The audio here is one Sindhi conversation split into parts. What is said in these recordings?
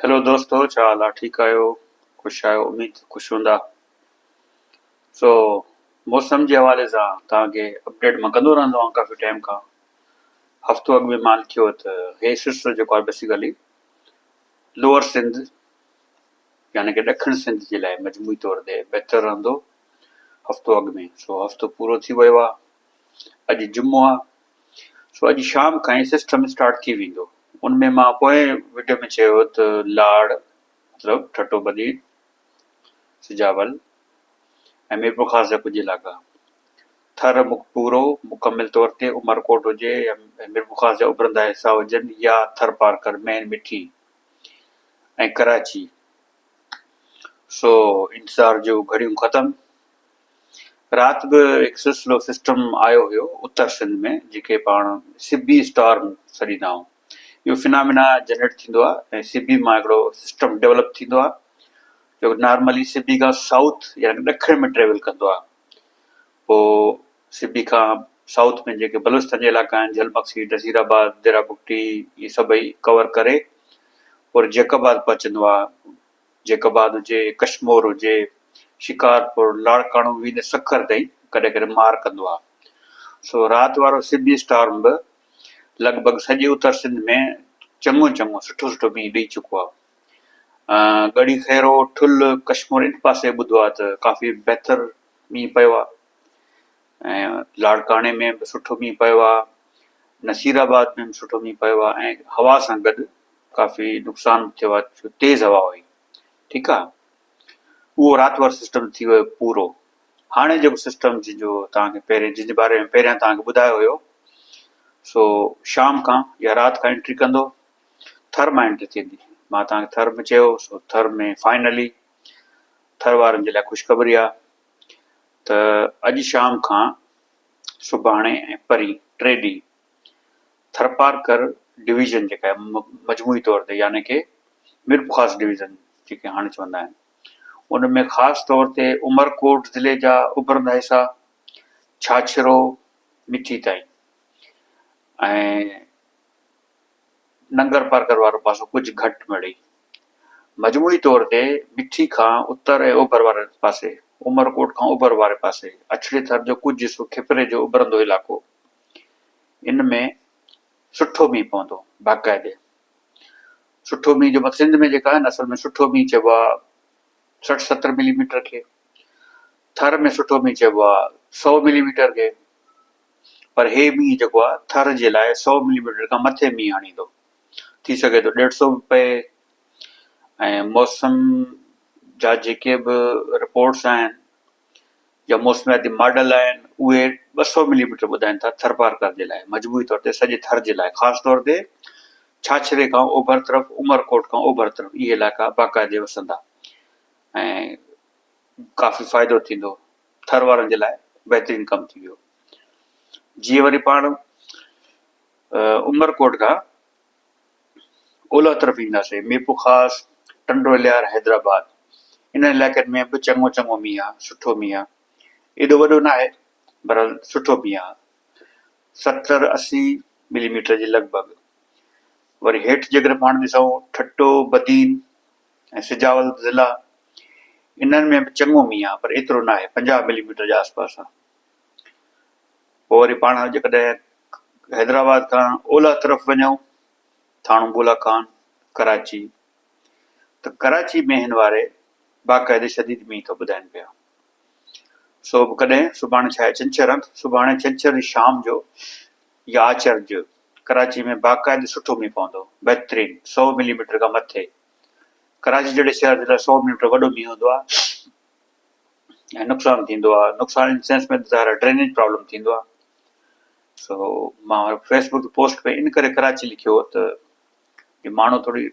هيلو دوستو ڇا حال آ ٺيڪ آهيو خوش آهيو اميد خوش هوندا سو موسم جي حوالي سان توهان کي اپڊيٽ مان ڪندو رهندو آهيان ڪافي ٽائيم کان هفتو اڳ ۾ مان لکيو ته هي سلسلو جيڪو آهي بيسيڪلي لوئر سنڌ يعني کہ ڏکڻ سنڌ جي لاء مجموعي طور تي بهتر رهندو هفتو اڳ ۾ سو هفتو پورو ٿي ويو آهي اڄ جمعو آهي سو اڄ شام کان ئي سسٽم اسٽارٽ ٿي ويندو. ان ۾ مان پوئين وڊيو ۾ چيو هو ته لاڙ مطلب ٺٽو بدين، سجاول ۽ ميرپورخاص جا ڪجهه علائقا، ٿر پورو مڪمل طور تي عمرڪوٽ هجي يا ميرپورخاص جا اڀرندا حصا هجن يا ٿرپارڪر مين مٺي ۽ ڪراچي سو انتظار جون گهڙيون ختم. رات به هڪ سلسلو سسٽم آيو هيو اتر سنڌ ۾ جيڪي پاڻ سبي اسٽارم سڏيندا آهيون. اهو فنامينا جنريٽ ٿيندو آهي ۽ سبي مان هڪڙو سسٽم ڊولپ ٿيندو آهي جيڪو نارملي سبي کان سائوٿ يعني ڏکڻ ۾ ٽريول ڪندو آهي. پوء سبي کان سائوٿ ۾ جيڪي بلوچستان جا علائقا آهن جهل مگسي، نصير آباد، ديرا بگٽي اهي سڀئي ڪور ڪري پوء جيڪب آباد پهچندو آهي. جيڪب آباد هجي، ڪشمور هجي، شڪارپور، لاڙڪاڻو ويندي سکر تائين ڪڏهن ڪڏهن مار ڪندو آهي. سو رات وارو سبي اسٽارم به لڳ ڀڳ سڄي اتر سنڌ ۾ چڱو چڱو سٺو سٺو مينهن ڏئي چڪو آهي. ڳڙهي خيرو، ٺل، ڪشمور ان پاسي ٻڌو آهي ته ڪافي بهتر مينهن پيو آهي ۽ لاڙڪاڻي ۾ به سٺو مينهن پيو آهي، نصير آباد ۾ به سٺو مينهن پيو آهي ۽ هوا سان گڏ ڪافي نقصان به ٿيو آهي ڇو تيز هوا هئي ٺيڪ آهي اهو رات وارو سسٽم ٿي ويو پورو هاڻي جيڪو سسٽم جنهن جو توهان کي پهرين جنهن جي باري ۾ پهريان توهان کي ٻڌايو هيو سو شام کان يا رات کان انٽري ڪندو ٿر مان انٽري ٿيندي مان توهان کي ٿر ۾ چيو سو ٿر ۾ فائنلي ٿر وارن جي لاء خوشخبري آهي ته اڄ شام کان سڀاڻي ۽ پرين ٽي ڏينهن ٿرپارڪر ڊويزن جيڪا آهي مجموعي طور تي يعني ڪي ميرپورخاص ڊويزن جيڪي هاڻي چوندا آهن ان ۾ خاص طور تي عمرڪوٽ ضلعي جا اڀرندا حصا ڇاڇرو مٺي تائين ۽ ننگر پارڪر وارو پاسو ڪجهه گهٽ مڙئي مجموعي طور تي مٺي کان اتر ۽ اوڀر واري پاسي عمرڪوٽ کان اوڀر واري پاسي اڇڙي ٿر جو ڪجهه حصو کپري جو اڀرندو علائقو ان ۾ سٺو مينهن پوندو باقاعدي سٺو مينهن جو مطلب سنڌ ۾ جيڪا آهي نه اصل ۾ سٺو مينهن چئبو آهي 60 70 ملي ميٽر کي ٿر ۾ سٺو مينهن چئبو آهي 100 ملي ميٽر کي پر هي مينهن جيڪو آهي ٿر جي لاء 100 ملي ميٽر کان مٿي مينهن آڻيندو ٿي سگهي ٿو 150 به پئي ۽ موسم جا جيڪي به رپورٽس آهن جا موسمياتي ماڊل آهن اهي 200 ملي ميٽر ٻڌائين ٿا ٿرپارڪر جي لاء مجموعي طور تي سڄي ٿر جي لاء خاص طور تي ڇاڇري کان اوڀر طرف عمرڪوٽ کان اوڀر طرف اهي علائقا باقاعدي وسندا ۽ ڪافي فائدو ٿيندو ٿر وارن جي لاء بهترين ڪم ٿي ويو جيئن وري پاڻ عمرڪوٽ کان اولهه طرف اينداسين، ميرپورخاص، ٽنڊو الهيار، حيدرآباد انهن علائقن ۾ به چڱو چڱو مينهن آ، سٺو مينهن آ، ايڏو وڏو ناهي بهرحال سٺو مينهن آ، 70 80 ملي ميٽر جي لڳ ڀڳ. وري هيٺ جيڪڏهن پاڻ ڏسون ٺٽو، بدين ۽ سجاول ضلعا انهن ۾ به چڱو مينهن آ پر ايترو ناهي 50 ملي ميٽر جي آس پاس آ. پوء وري پاڻ جيڪڏهن حيدرآباد کان اولهه طرف وڃون ٿاڻو بولا خان، ڪراچي، ته ڪراچي ۾ هن واري باقاعدي شديد مينهن ٿو ٻڌائين پيا. سو به ڪڏهن سڀاڻي ڇا آهي ڇنڇر آهي سڀاڻي ڇنڇر جي شام جو يا آچر جو ڪراچي ۾ باقاعدي سٺو مينهن پوندو بهترين سو ملي ميٽر کان مٿي ڪراچي جهڙي شهر جي لاء سو ملي ميٽر وڏو مينهن هوندو آهي ۽ نقصان ٿيندو آهي نقصان ان سينس ۾ ظاهر آهي ڊرينيج پرابلم ٿيندو آهي سو مان فيس بڪ تي پوسٽ ۾ ان ڪري ڪراچي لکيو هو ته جي ماڻهو ٿوري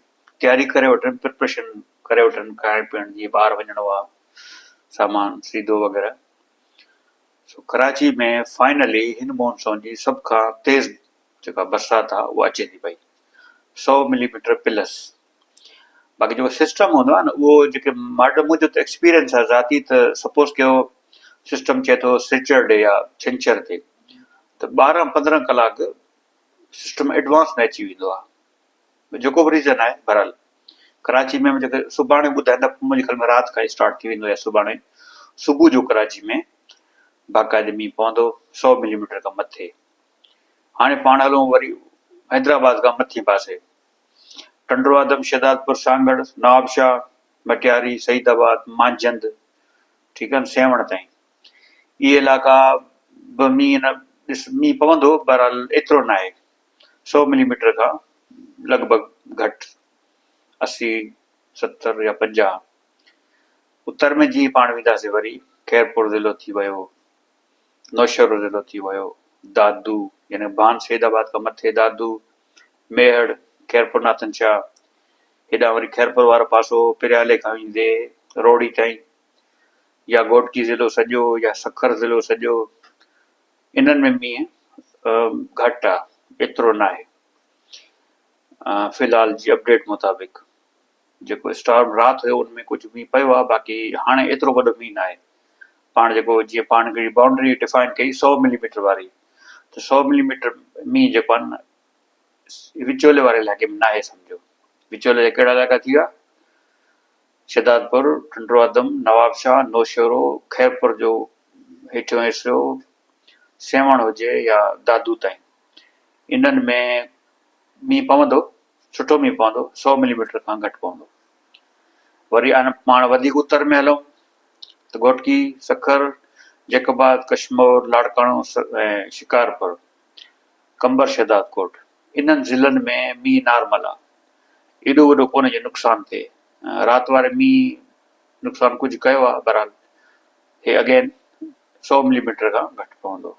تياري ڪري وٺن پرپريشن ڪري وٺن کائڻ پيئڻ جي ٻاهر وڃڻو آهي سامان سيڌو وغيره سو ڪراچي ۾ فائنلي هن مونسون جي سڀ کان تيز جيڪا برسات آهي اها اچي ٿي پئي سو ملي ميٽر پلس باقي جيڪو سسٽم هوندو آهي نه اهو جيڪي ماڊل منهنجو ته ايڪسپيرينس آهي ذاتي ته سپوز ڪيو سسٽم چئي ٿو سيچرڊي يا ڇنڇر تي ته 12 15 ڪلاڪ سسٽم ايڊوانس ۾ اچي ويندو آهي جيڪو به ريزن آهي بهرحال ڪراچي ۾ به جيڪي سڀاڻي ٻڌائيندا منهنجي خيال ۾ رات کان اسٽارٽ ٿي ويندو يا سڀاڻي صبح جو ڪراچي ۾ باقاعدي مينهن پوندو سو ملي ميٽر کان مٿي. هاڻي پاڻ هلون وري حيدرآباد کان مٿين پاسي ٽنڊو آدم، شهدادپور، سانگهڙ، نوابشاهه، مٽياري، سعيد آباد، مانجهند ٺيڪ آهي نه سيوهڻ تائين اهي علائقا به مينهن نه ڏس مينهن پوندو بهرحال ايترو ناهي سو ملي ميٽر کان لڳ ڀڳ گهٽ 80 70 يا 50 اتر ۾ جيئن پاڻ وينداسين وري خيرپور ضلعو ٿي ويو نوشهرو ضلعو ٿي ويو دادو يعني ڀان سيد آباد کان مٿي دادو ميهڙ خيرپور ناٿن شاهه هيڏانهن وري خيرپور وارو پاسو پريالي کان ويندي روهڙي تائين يا گهوٽڪي ضلعو سڄو يا سکر ضلعو سڄو انهن ۾ مينهن گهٽ آ ايترو ناهي في الحال جي اپڊيٽ مطابق جيڪو اسٽارم رات هيو ان ۾ ڪجهه مينهن پيو آ باقي هاڻي ايترو وڏو مينهن ناهي پاڻ جيڪو جيئن پاڻ هڪڙي بائونڊري ڊفائن ڪئي سو ملي ميٽر واري ته سو ملي ميٽر مينهن جيڪو آ نه وچولي واري علائقي ۾ ناهي سمجهو وچولي جا ڪهڙا علائقا ٿي ويا شھدادپور، ٽنڊو آدم، نوابشاھ، نوشھرو، خيرپور جو ھيٺيون حصو، سيوھڻ ھجي يا دادو تائين انھن ۾ مينھن پوندو، سٺو مينھن پوندو، سؤ ملي ميٽر کان گھٽ پوندو. وري پاڻ وڌيڪ اتر ۾ ھلون ته گھوٽڪي، سکر، جيڪب آباد، ڪشمور، لاڙڪاڻو ۽ شڪارپور، قمبر شھدادڪوٽ انھن ضلعن ۾ مينھن نارمل آ. ايڏو وڏو ڪونهي جو نقصان ٿئي. رات واري مينهن نقصان ڪجهه ڪيو آهي بهرحال هي اگين سو ملي ميٽر کان گهٽ پوندو.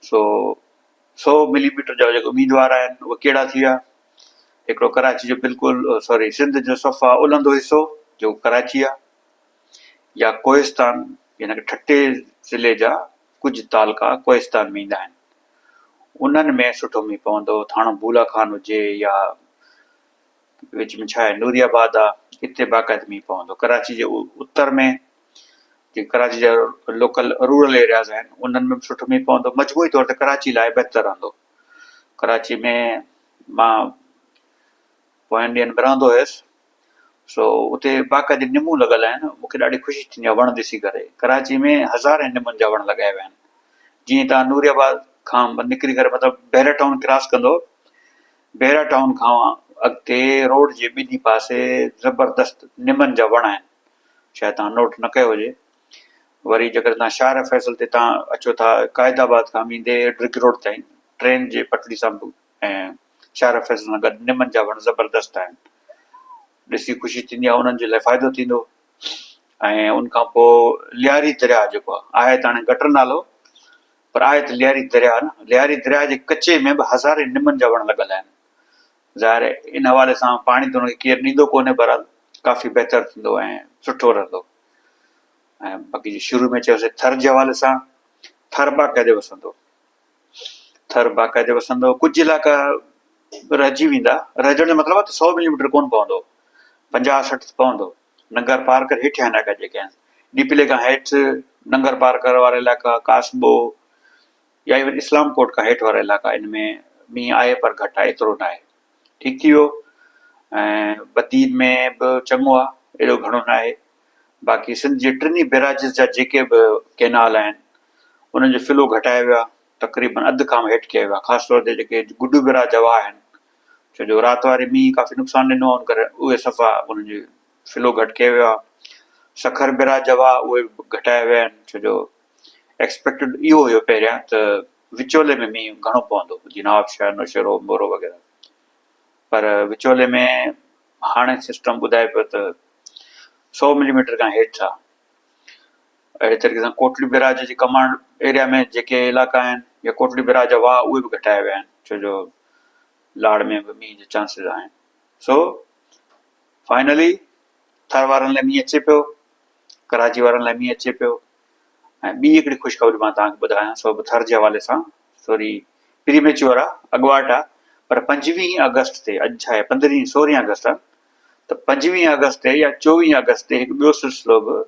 سو سو ملي ميٽر جا جيڪي اميدوار آهن اهي ڪهڙا ٿي ويا هڪڙو ڪراچي جو بلڪل سوري سنڌ جو صفا الهندو حصو جيڪو ڪراچي آهي يا ڪوهستان يعني ڪه ٺٽي ضلعي جا ڪجهه تعلقا ڪوهستان ۾ ايندا آهن انهن ۾ سٺو مينهن پوندو ٿاڻو بولا خان هجي يا وچ ۾ ڇا آهي نوري آباد آ اتي باقاعده مينهن پوندو ڪراچي جي اتر ۾ جيڪي ڪراچي جا لوڪل رورل ايرياز آهن انهن ۾ به سٺو مينهن پوندو مجموعي طور تي ڪراچي لاء بهتر رهندو ڪراچي ۾ مان پوين ڏينهن ۾ رهندو هيس سو اتي باقاعدي نمون لڳل آهن مون کي ڏاڍي خوشي ٿيندي آهي وڻ ڏسي ڪري ڪراچي ۾ هزارين نمن جا وڻ لڳايا ويا آهن جيئن تان نوري آباد کان نڪري ڪري مطلب بحريا ٽائون ڪراس ڪندو بحريا ٽائون کان اڳتي روڊ جي ٻنهي پاسي زبردست نمن جا وڻ آهن شايد تان نوٽ نه ڪيو هجي وري جيڪڏهن تان شاهراهه فيصل تي تان اچو ٿا قائد آباد کان ويندي ڊرگ روڊ تائين ٽرين جي پٽڙي سان ۽ شاهراهه فيصل سان گڏ نمن جا وڻ زبردست آهن. ڏسي خوشي ٿيندي آهي انهن جي لاء فائدو ٿيندو ۽ ان کان پوء لياري درياهه جيڪو آهي آهي ته هاڻي گٽر نالو پر آهي ته لياري درياهه نه لياري درياهه جي ڪچي ۾ به هزارين نمن جا وڻ لڳل آهن ظاهر آهي ان حوالي سان پاڻي ته ان کي ڪير ڏيندو ڪونهي بهرحال ڪافي بهتر ٿيندو ۽ سٺو رهندو ۽ باقي جي شروع ۾ چيوسي ٿر جي حوالي سان ٿر باقاعدي وسندو ٿر باقاعدي وسندو، ڪجهه علائقا رهجي ويندا، رهجڻ جو مطلب آهي ته سئو ملي ميٽر ڪونه پوندو، 50 60 ته پوندو، ننگر پارڪر هيٺيان علائقا جيڪي آهن، ڏيپلي کان هيٺ ننگر پارڪر وارا علائقا، ڪاسبو يا ايون اسلام ڪوٽ کان هيٺ وارا علائقا ان ۾ مينهن آهي پر گهٽ آهي ايترو ناهي. ٺيڪ ٿي ويو ۽ بدين ۾ به چڱو آهي ايڏو گهڻو ناهي. باقي سنڌ جي ٽنهي بيراجز جا جيڪي به ڪينال آهن انهن جو فلو گهٽايو ويو آهي تقريبن اڌ کان به هيٺ ڪيو ويو آهي خاص طور تي جيڪي گڊو بيراج جا واهه آهن ڇو جو رات واري مينهن ڪافي نقصان ڏنو آهي ان ڪري اهي صفا انهن جو فلو گهٽ ڪيو ويو آهي سکر بيراج جا واهه اهي به گهٽايا ويا آهن ڇو جو ايڪسپيڪٽيڊ اهو هيو پهريان ته وچولي ۾ مينهن گهڻو پوندو جيئن نوابشاهه نوشهرو مورو وغيره پر وچولي ۾ هاڻي سسٽم ٻڌائي پيو ته سو ملي ميٽر کان هيٺ آ. اهڙي طريقي سان ڪوٽڙي بيراج جي ڪمانڊ ايريا ۾ جيڪي علائقا آهن يا ڪوٽڙي بيراج جا واهه اهي به گهٽايا ويا آهن ڇو جو لاڙ ۾ به مينهن جا چانسز آهن سو فائنلي ٿر وارن لاء مينهن اچي پيو ڪراچي وارن لاء مينهن اچي پيو ۽ ٻي هڪڙي خوشخبري مان توهان کي ٻڌايان سو به ٿر جي حوالي سان سوري پري ميچوئر آ اڳواٽ آ پر 25 آگسٽ تي اڄ ڇا آهي 15 16 آگسٽ آ ته 25 آگسٽ تي يا 24 آگسٽ تي هڪ ٻيو سلسلو به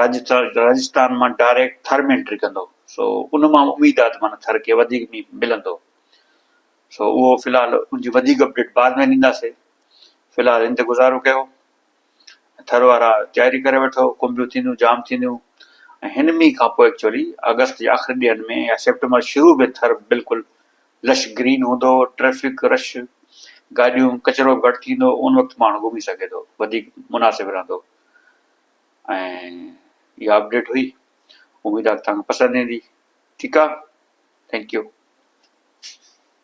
راجستان راجستان مان ڊائريڪٽ ٿر ۾ انٽري ڪندو سو ان مان اميد آ ته معنيٰ ٿر کي وڌيڪ مينهن ملندو سو اهو في الحال ان جي وڌيڪ اپڊيٽ بعد ۾ ڏينداسي. في الحال هن تي گذارو ڪيو. ٿر وارا تياري ڪري وٺو، ڪنبيون ٿينديون جام ٿينديون ۽ هن مينهن کان پوء ايڪچوئلي آگسٽ جي آخري ڏينهن ۾ يا سيپٽمبر شروع ۾ ٿر بلڪل لش گرين هوندو، ٽريفڪ رش، گاڏيون، ڪچرو به گهٽ ٿيندو، ان وقت ماڻهو گهمي سگهي ٿو، وڌيڪ مناسب رهندو ۽ اها اپڊيٽ هئي، اميد آهي ته توهان کي پسند ايندي، ٺيڪ آهي thank you.